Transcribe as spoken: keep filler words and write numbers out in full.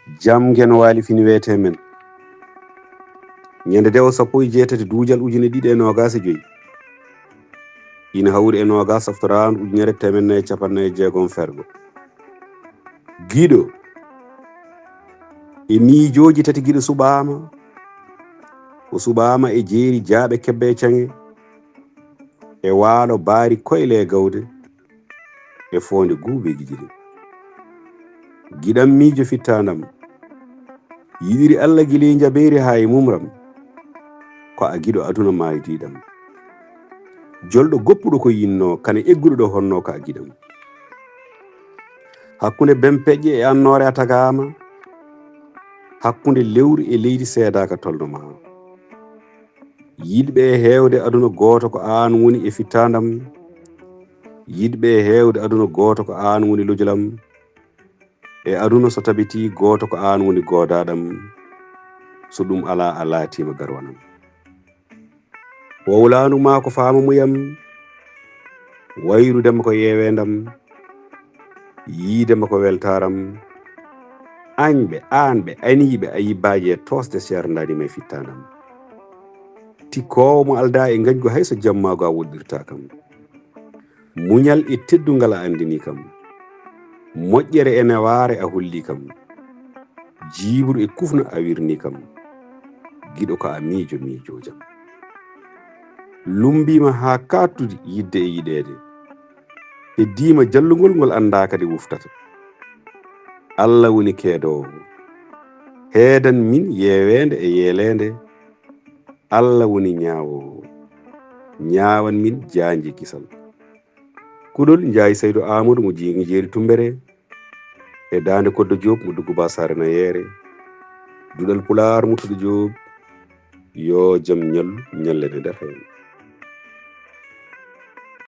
Jam ngeno waali fini weetee men. Ñande dewo sappo e jeetati duujal ujine ɗiɗi e noogaas e joy. Ina hawri e noogaas saftoraandu ujunere teemeɗɗe nayi e capanɗe nayi e jeegom fergo. Giɗo. E miijooji tati giɗo suɓaama. O suɓaama e jeeri jaaɓe kebbe e caŋe. E waalo baari koyle e gawde. E foonde guubeeji ɗiɗi. Giɗam miijo fittaandam. Yiɗiri Alla gili njabeeri haa e mumram. Ko a giɗo aduna maaydiiɗam. Jolɗo goppuɗo ko yinnoo, kane egguɗo ɗo honnoo ko a giɗam. Hakkunde bempeƴƴe e annoore a tagaama. Hakkunde lewru e leydi seedaaka tolno maa. Yiɗɓe e heewde aduna gooto ko aan woni e fittaandam. Yiɗɓe e heewde aduna gooto ko aan woni lojulam. E aduna so tabitii gooto ko aan woni goodaaɗam. So ɗum alaa a laatiima garwanam. Wowlaandu maa ko faamamuyam. Wayrude ma ko yeeweendam. Yiide ma ko weltaaram. Añɓe, aanɓe, aniiɓe ayibbaaji e toosde seerndaani ma e fittaandam. Tikkoowo mo aldaa e ngañgu hay so jammaagu a woɗɗirtaa kam. Muñal e teddungal a anndinii kam. Moƴƴere e newaare a hollii kam. Jiiɓru e kufna a wirnii kam. Giɗo ko a miijo miijoojam. Lummbiima haa kaattude yiɗde e yiɗeede. Heddiima jallungol ngol anndaa kadi wuftata. Alla woni keedoowo. Heedan min yeeweende e yeeleende. Alla woni ñaawoowo. Ñaawan min jaanji kisal. Kuɗol Njaay Saydu Aamadu mo Jiingi Jeeri Tummbere. E Daande Koddo Joob mo Dugguba Saare Nayeere. Duɗal Pulaar Murtuɗo Joob. Yo jam ñallu ñallene nder heen.